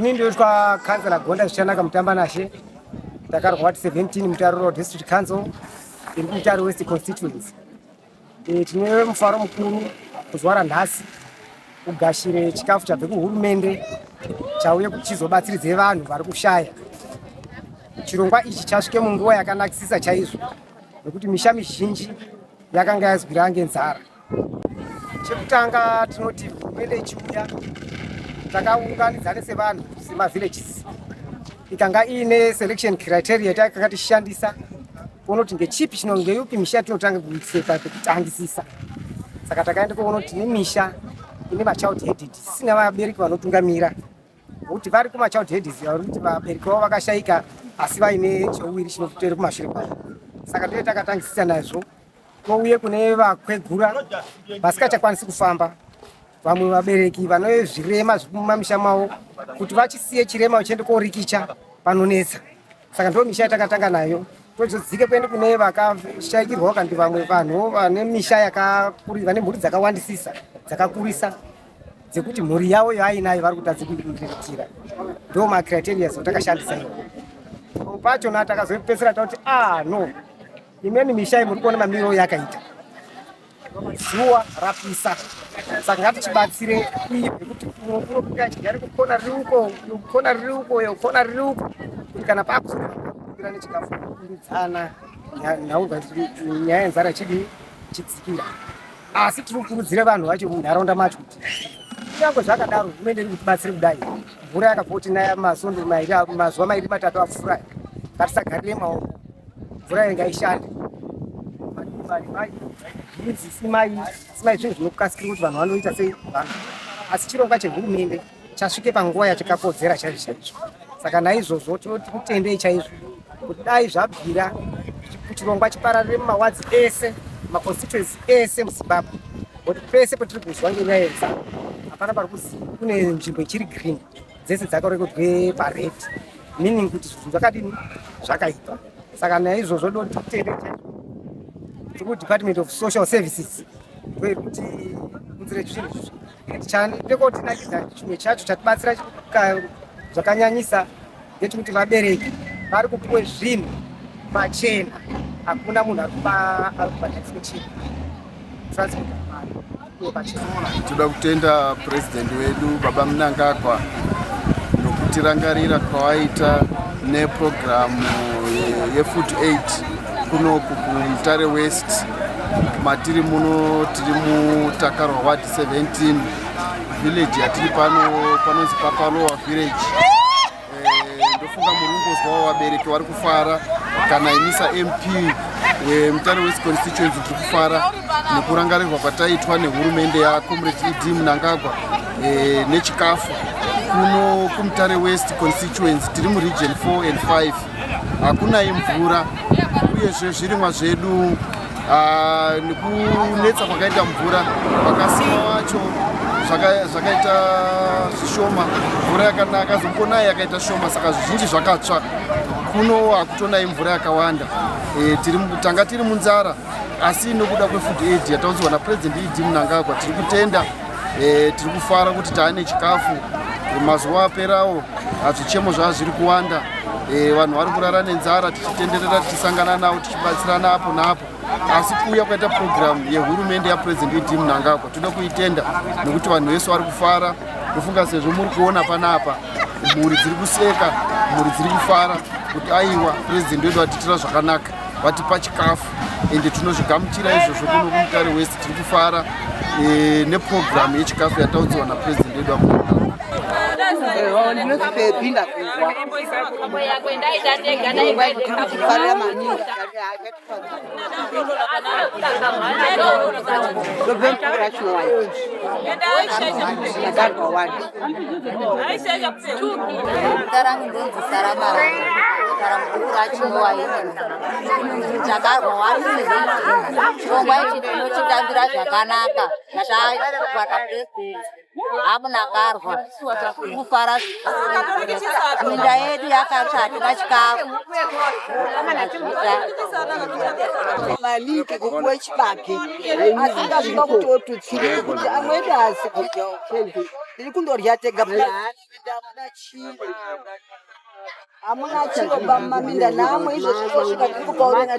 Ini ndoitwa Councillor Gonda Zvichanaka Mutambanashe. Takarwa ward 17 Mutare Rural District Council iri kuMutare West Constituency. E, tine mufaro mukuru kuzuva ranhasi kugashire chikafu chabve kuhurumende chauye kuti chizobatsiridze vanhu vari kushaya. Chirongwa ichi chasvike munguva yakanakisisa chaizvo nekuti misha mizhinji yakanga yazwira ngenzara. Chekutanga tinoti hurumende ichiuya takaunganidzane sevanhu semavillages ikanga iine selection criteria takanga tichishandisa kuona kuti ngechipi chino ngeyupi misha yatinotanga kuisepa pekutangisisa. Saka takaenda kuona kuti tine misha ine machild headed isina vabereki vanotungamira nokuti vari kumachild heads vari kuti vabereki vavo vakashaika asi vaine cheuwiri chinotere kumashure kwavo. Saka ndiye takatangisisa nazvo Kouye kune vakwegura vasikachakwanisi kufamba, vamwe vabereki vane zvirema zviri mumamisha mavo, kuti vachisiye chirema vachiende korikicha panonetsa. Saka ndo misha yatakatanga nayo, tozodzike kuende kune vakashaikirwawo kandi vamwe vanhu vane misha yakakuri, vane mhuri dzakawandisisa dzakakurisa dzekuti mhuri yavo yaainayo vari kutadza kuiriritira. Ndo macriterias atakashandisa iwo pachona takazopedzisira takuti ah no Imweni misha muri kuona mamiriro yakaita zuva rapisa, saka ngatichibatsire iyi nekuti unobuda chigare kukona riri uko kona riri uko yo kona riri uko kuti kana pakuzokumbira nechikafu kurudzana nhaurwa nyaya yenzara chidii chidzikira. Asi tiri kukurudzira vanhu vacho munharaunda macho kuti kunyange zvakadaro hurumende iri kutibatsire kudai mvura yakabva naya masondo mairi mazuva mairi matatu apfuura ngatisagarire maoko mvura iyi ngaishande bhinzi simai simai zvinhu zvinokasikira kuti vanhu vanoita sei vanhu asi chirongwa chehurumende chasvike panguva yachakakodzera chaizvo chaizvo saka naizvozvo tinoti kutendei chaizvo kuti dai zvabvira chirongwa chipararire mumawadzi ese maconstituency ese muzimbabwe kuti pese patiri kuzwa ngenyaya yenzara hapana pari kuzi kune nzvimbo ichiri green dzese dzakarekodwe pared meaning kuti zvinhu zvakadini zvakaipa saka naizvozvo doti kutende chaizvo tiri kudepartment of social services ndoyekuti unzire zvinhu izvi Chandekotinakidza chimwe chacho chatibatsira zvakanyanyisa ndechekuti vabereki vari kupuwe zvinhu pachena, hakuna munhu ari kubhadhariswe chinhu transport pachena. Toda kutenda president wedu Baba Mnangagwa nokutirangarira kwawaita nepurogiramu yefood aid kunoku kuMutare West. Matiri muno tiri muTakarwa Ward 17 village yatiri pano panonzi paPalowa village. Ndofunga muri kungozwawo vabereki vari kufara, kana ini saMP weMutare West constituency tiri kufara nekurangarirwa kwataitwa nehurumende yaComrade ED Mnangagwa nechikafu kuno kuMutare West constituency. Tiri muregion 4 and 5, hakunai mvura uyezve zvirimwa zvedu nekunetsa kwakaita mvura vakasima wacho zvakaita zvishoma, mvura yakanaka zombonayi yakaita shoma, saka zvizhinji zvakatsva. Kuno hakutonai mvura yakawanda. Tanga tiri munzara, asi nokuda kwefood aid yataudzwa naPresident ED Mnangagwa tiri kutenda, tiri kufara kuti taane chikafu. Mazuva aperawo hazvichemo zvaa zviri kuwanda, vanhu vari kurara nenzara, tichitenderera tichisangana navo tichibatsirana apo naapo, asi kuuya kwaita purogiramu yehurumende yaPresident ED Mnangagwa toda kuitenda nekuti vanhu vese vari kufara. Kufunga sezvo muri kuona panapa mhuri dziri kuseka, mhuri dziri kufara kuti aiwa, president wedu atiitira zvakanaka, vatipa chikafu ende tinozvigamuchira izvozvo. Kuno kuMutare West tiri kufara nepurogiramu yechikafu yataudziwa napresident wedu aMnangagwa. Ndinozipinda kuzwa kufarira maningi ndobve mukuru racho ndagarwa wani. Zita rangu ndonzi Sara Maranga, ndogara mubhuku raChinowai, takarwa wani. Chirongwa ichi tinochitambira zvakanaka zvataitwa naPurezidendi aMnangagwa. Kufara, minda yedu yakatsva, hatina chikafu. Maningi kupuwe chibage, asi ngasvika kuti otutsire nekuti amweni haasi kudyawo. Tiri kundorya tega. Hamuna chiro pamaminda namwe izvozvi tosvika tiri kupaurana.